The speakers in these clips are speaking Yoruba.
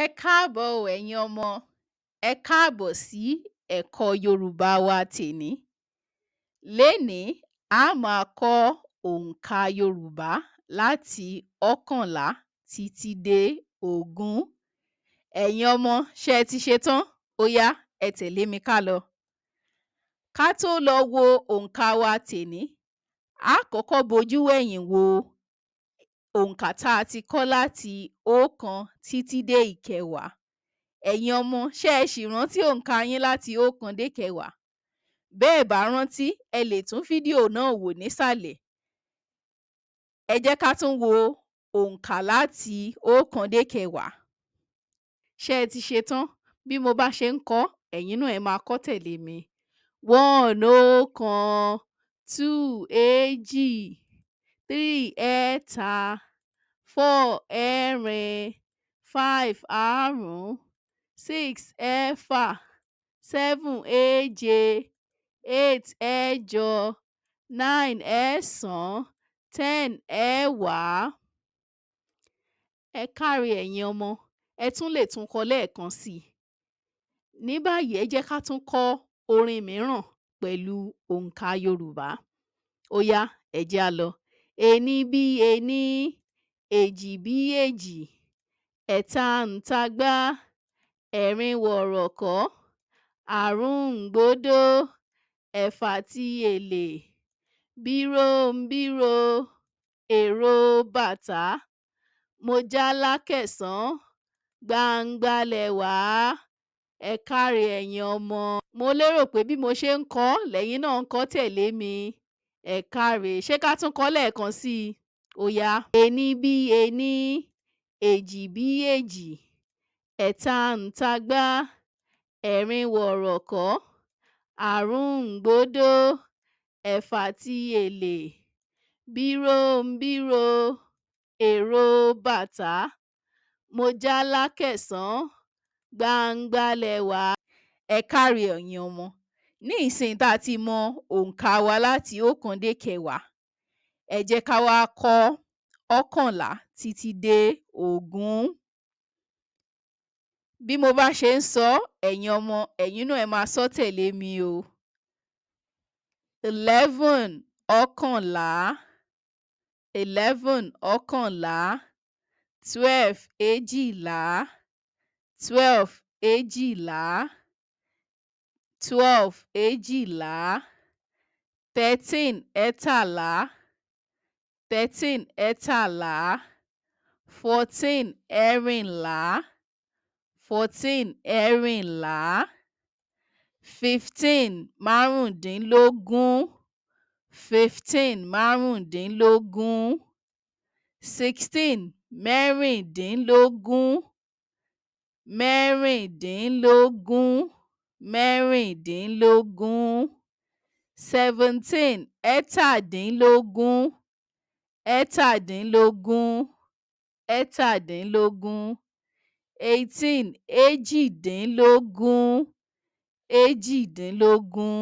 Ẹ káàbọ̀ o ẹ̀yin ọmọ, ẹ káàbọ̀ sí ẹ̀kọ́ Yorùbá wa tèní. Lénìí, á máa kọ́ òǹkà Yorùbá láti ọọ́kànlá títí dé ogún. Ẹ̀yin ọmọ, ṣé ẹ ti ṣetán? Óyá, ẹ tẹ̀lé mi kálọ. Ká tó lọ wo òǹkà wa tèní, á kọ́kọ́ bojú wẹ̀yìn wo òǹkà tá a ti kọ́ láti oókan títí dé ìkẹwàá. Ẹ̀yin ọmọ, ṣé ẹ ṣì rántí òǹkà yín láti oókan dékẹwàá? Bẹ́ ẹ̀ bá rántí, ẹ lè tún fídíò náà wò nísàlẹ̀. Ẹ jẹ́ ká tún wo òǹkà láti oókan dékẹwàá. Ṣé ẹ ti ṣetán? Bí mo bá ṣe ń kọ ọ́, ẹ̀yin náà ẹ máa kọ́ tẹ̀lé mi. One oókan, two èjì, three ẹẹ́ta, four ẹ́ẹ̀rin, five àárún, six ẹẹ́fà, seven éje, eight ẹẹ́jọ, nine ẹẹ́sàn-án, ten ẹẹ́wàá. Ẹ káre ẹ̀yin ọmọ, ẹ tún lè tun kọ lẹ́ẹ̀kan sí i. Ní báyìí, ẹ jẹ́ ká tún kọ́ orin mìíràn pẹ̀lú òǹkà Yorùbá. Óyá, ẹ jẹ́ á lọ. Ení bí ení, èjì bí èjì, ẹ̀ta ǹtagbá, ẹ̀rin wọ̀rọ̀kọ́, àrún ǹgbódó, ẹ̀fà ti èlé, bíró n bíro, èrò bàtá, mo já lákẹ̀sán, gbangba lẹ̀wá. Ẹ káre ẹ̀yin ọmọ. Mo lérò pé bí mo ṣe ń kọ ọ́ lẹ̀yin náà ń kọ ọ́ tẹ̀lé mi. Ẹ káre. Ṣé ká tún kọ ọ́ lẹ́ẹ̀kan sí i? Óyá. Ení bí ení, èjì bí èjì, ẹ̀ta ǹtagbá, ẹ̀rin wọ̀rọ̀kọ́, àrún ǹgbódó, ẹ̀fà ti èlé, bíró n bíro, èrò bàtá, mo já lákẹ̀sán, gbangba lẹ̀wá. Ẹ káre ẹ̀yin ọmọ. Ní ìsinyìí tá a ti mọ òǹkà wa láti oókan dékẹwàá, ẹ jẹ́ ká wá kọ́ ọ́kànlá títí dé ogún. Bí mo bá ṣe ń sọ ọ́, ẹ̀yin ọmọ, ẹ̀yin náà ẹ máa sọ́ tẹ̀lé mi o. 11 ọọ́kànlá, 11 ọọ́kànlá, 12 èjìlá, 12 èjìlá, 12 èjìlá, 13 ẹ̀ẹ́tàlá, 13 ẹ̀ẹ́tàlá, 14 ẹ̀ẹ́rìnlá, 14 ẹ̀ẹ́rìnlá, 15 márùndínlógún, 15 márùndínlógún, 16 mẹ́rìndínlógún, mẹ́rìndínlógún, mẹ́rìndínlógún, 17 ẹ́tàdínlógún, ẹ́tàdínlógún, ẹ́tàdínlógún, 18 èjìdínlógún, èjìdínlógún,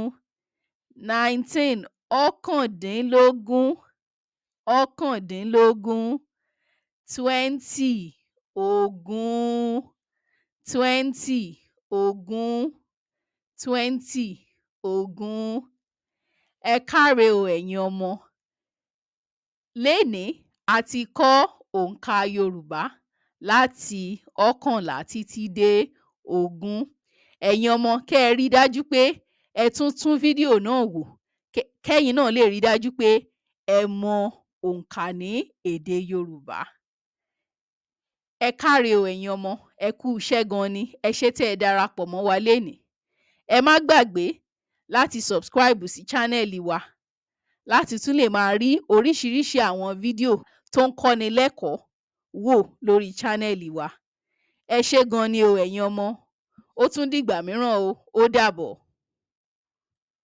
19 ọ́kàndínlógún, ọ́kàndínlógún, 20 ogún, 20 ogún, 20 ogún. Ẹ káre o ẹ̀yin ọmọ. Lénìí, a ti kọ́ òǹkà Yorùbá láti ọ́kànlá títí dé ogún. Ẹ̀yin ọmọ, kẹ́ ẹ rí i dájú pé ẹ tún tún fídíò náà wò, kẹ́yin náà lè rí dájú pé ẹ mọ òǹkà ní èdè Yorùbá. Ẹ káre o ẹ̀yin ọmọ, ẹ kú iṣẹ́ gan-an ni, ẹ ṣé tẹ́ ẹ darapọ̀ mọ́ wa lénìí. Ẹ má gbàgbé láti subscribe sí channel wa láti tún lè máa rí oríṣiríṣi àwọn fídíò tó ń kọ́ni lẹ́kọ̀ọ́ wò lórí channel wa. Ẹ ṣé gan-an ni o ẹ̀yin ọmọ. Ó tún dìgbà mìíràn o, ó dàbọ̀.